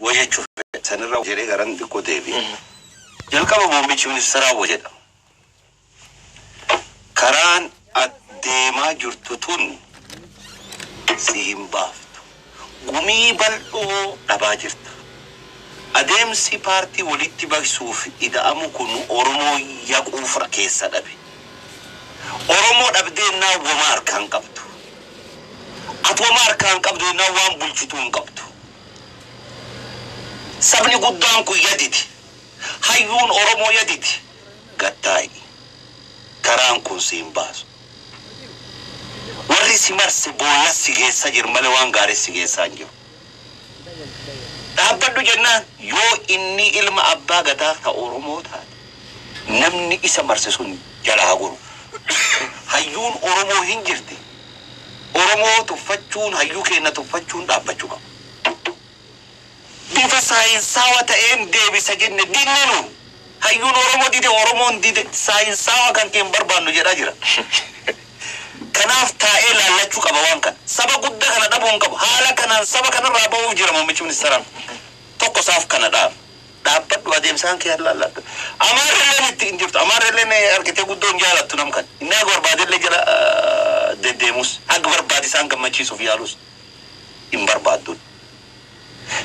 Wa jechuuf sanirra jedhee garan xiqqoo deebi'e. Jalqaba muummichi ministeeraa wa jedha. Karaan ati deemaa jirtu tun si hin baaftu. Gumii bal'oo dhabaa jirta. Adeemsi paartii walitti baqsuuf ida'amu kun Oromoo yaquuf keessa dhabe. Oromoo dhabdee ennaan womaa harkaa hin qabdu. Ati womaa harkaa hin qabdu ennaan waan bulchituu hin qabdu. Sabni guddaan kun yadidi. Hayyuun Oromoo yadidi. Gad taa'i. Karaan kun si hin baasu. Warri si marse boollas si geessa jiru malee waan gaarii si geessaa hin jiru. Dhaabbadhu jennaan yoo inni ilma abbaa gadaa ka Oromoo taate namni isa marse sun jalaa haa goru. Hayyuun Oromoo hin jirti. Oromoo tuffachuun hayyuu keenna tuffachuun dhaabbachuu qaba. Bifa saayinsaawa ta'een deebisa jenne dinne nu. Hayyuun Oromoo dide Oromoon dide saayinsaawa kan kee hin barbaannu jedhaa jira. Kanaaf taa'ee laallachuu qaba waan kana. Saba guddaa kana dhabuu hin qabu. Haala kanaan saba kanarraa bahuuf jira muummichi ministeeraa. Tokko isaaf kana dhaaba. Dhaabbadhu adeemsaan kee laalladhu. Amaarrilleen itti hin jirtu. Amaarrilleen argitee guddoo hin jaalattu nam kana. Inni haga barbaadellee jala deddeemus haga barbaade isaan gammachiisuuf yaalus hin barbaadduun.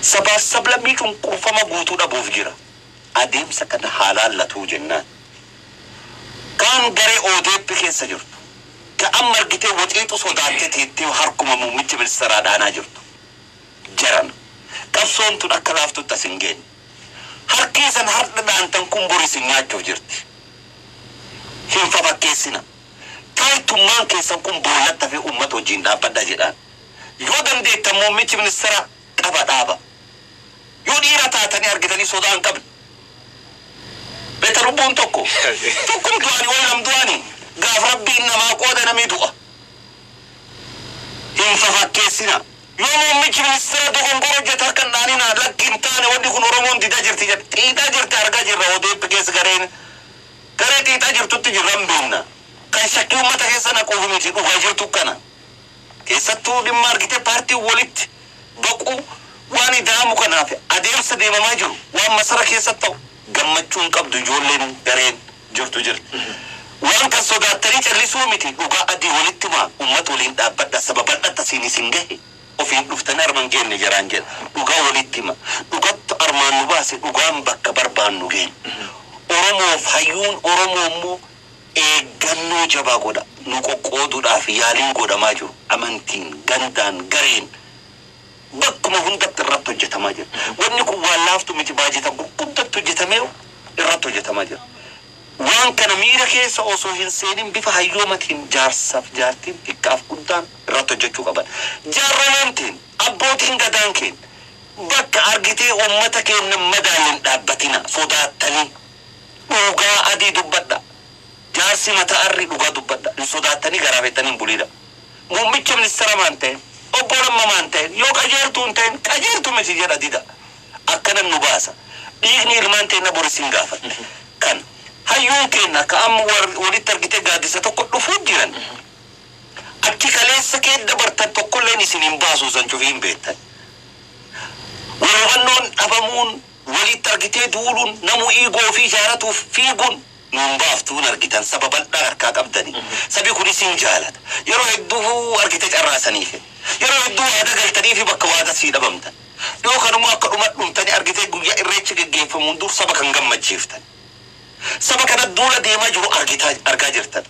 Sabaaf sablammii cunqurfama guutuu dhabuuf jira. Adeemsa kana haa laallatuu jennaan. Kaan garee ODP keessa jirtu. Ka amma argitee waxiixu sodaattee teettee harkuma muummicha ministeeraa dhaanaa jirtu. Jarana. Qabsoon tun akka laaftutti as hin geenne. Harki isan hardha dhaantan kun bor isin nyaachuuf jirti. Hin fafakkeessina. Taaltummaan keessan kun boollatti hafee uummata wajjin dhaabbadhaa jedhaan. Yoo dandeettan muummichi ministeeraa qaba dhaaba. Yoo dhiira taatanii argitanii sodaa hin qabne. Beekta lubbuun tokko. Tokkum du'ani wayi lam du'ani. Gaaf rabbiin namaa qooda namii du'a. Hin fafakkeessina. Yoo muummichi ministeera dogongora hojjete harka hin dhaaninaa lakki hin taane wanni kun Oromoon didaa jirti jedhe. Xiixaa jirti argaa jirra ODP keessa gareen garee xiixaa jirtutti jirra hin beekna. Kan shakkii uummata keessa naquuf miti dhugaa jirtu kana. Keessattuu dhimma argitee paartiin walitti baquu waan ida'amu kanaaf adeemsa deemamaa jiru waan masara keessa ta'u gammachuu hin qabdu ijoolleen gareen jirtu jirti. Waan kan sodaattanii callisuu miti dhugaa adii walitti himaa uummata waliin dhaabbadha saba bal'atta siin isin gahe ofiin dhuftanii arman geenne jaraan jedha dhugaa walitti hima dhugattu armaan nu baase dhugaan bakka barbaannu geenne. Oromoof hayyuun Oromoo immoo eeggannoo jabaa godha. Nu qoqqooduudhaaf yaaliin godhamaa jiru amantiin, gandaan, gareen bakkuma hundatti irratti hojjetamaa jira. Wanni kun waan laaftu miti baajeta gurguddatti hojjetamee irratti hojjetamaa jira. Waan kana miira keessa osoo hin seenin bifa hayyoomatiin jaarsaaf jaartiin xiqqaaf guddaan irratti hojjechuu qaban. Jaarroleen teen, abbootiin gadaan keen bakka argitee uummata keenya madaalle hin dhaabbatina sodaattanii. Dhugaa adii dubbadha. Jaarsi mataa arrii dhugaa dubbadha. Hin sodaattanii garaa feetanii hin buliidha. Muummicha ministeera maan ta'een, obbo Lamma maan ta'een, yoo qajeeltuu hin ta'in qajeeltu miti jedha dida. Akkanan nu baasa. Dhiigni ilmaan teenna bor isin gaafatte. Kan hayyuun keenna ka amma walitti argitee gaaddisa tokko dhufuu jiran. Achi kaleessa kee dabartan tokkolleen isin hin baasu san cufii hin beektan. Wal hubannoon dhabamuun walitti argitee duuluun namuu iigoo ofii ijaaratuuf fiiguun nuun baaftuun argitan saba bal'aa harkaa qabdani. Sabi kun isin jaalata. Yeroo hedduu argite carraasanii kenna. Yeroo hedduu waada galtanii fi bakka waada sii dhabamtan. Dhiyoo kanummoo akka dhuma dhumtanii argitee guyyaa irreechi geggeeffamuun dur saba kan gammachiiftan. Saba kana duula deemaa jiru argitaa argaa jirtan.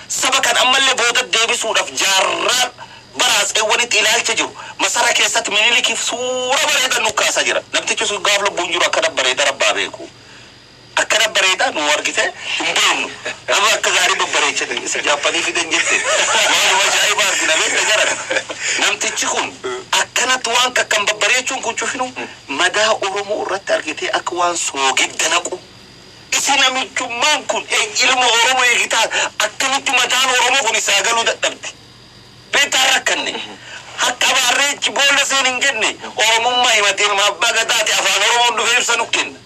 Saba kan ammallee booda deebisuudhaaf jaarraa bara atseewwanitti ilaalcha jiru masara keessatti Minilikiif suura bareedaa nu kaasaa jira. Namtichi sun gaaf lubbuun jiru akkana bareeda rabbaa beeku. Akkana bareedaa nu argite hin beeknu. Nama akka gaarii babbareechate isa Jaappanii fidan jette. Waanuma ajaa'ibaa argina beekta jara. Namtichi kun akkanatti waan kakkan babbareechuun kun cufinu madaa Oromoo irratti argitee akka waan soogidda naqu. Isi namichummaan kun ilma Oromoo eegitaa akkamitti mataan Oromoo kun isaa galuu dadhabde. Beektaa rakkanne. Akka baarreechi boolla seen hin jenne Oromummaa himatee ilma abbaa gadaati afaan Oromoon dhufee ibsa nu kenna.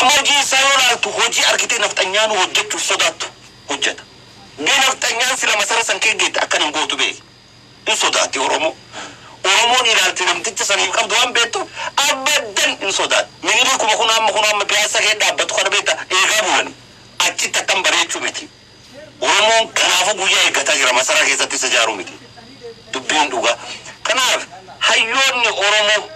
Amma hojii isaa yoo laaltu hojii argitee nafxanyaanuu hojjechuuf sodaattu hojjeta. Bee nafxanyaan sila masara san kee geette akkan hin gootu beeki. Hin sodaatti Oromoo. Oromoon ilaalti namticha saniif qabdu waan beektuuf abaddan hin sodaatu. Minilikuma kun amma kun amma piyaassa kee dhaabbatu kana beekta eegaa bulani. Achitti akkam bareechuu miti. Oromoon kanaafuu guyyaa eeggataa jira, masaraa keessatti isa ijaaruu miti. Dubbiin dhugaa. Kanaaf hayyoonni Oromoo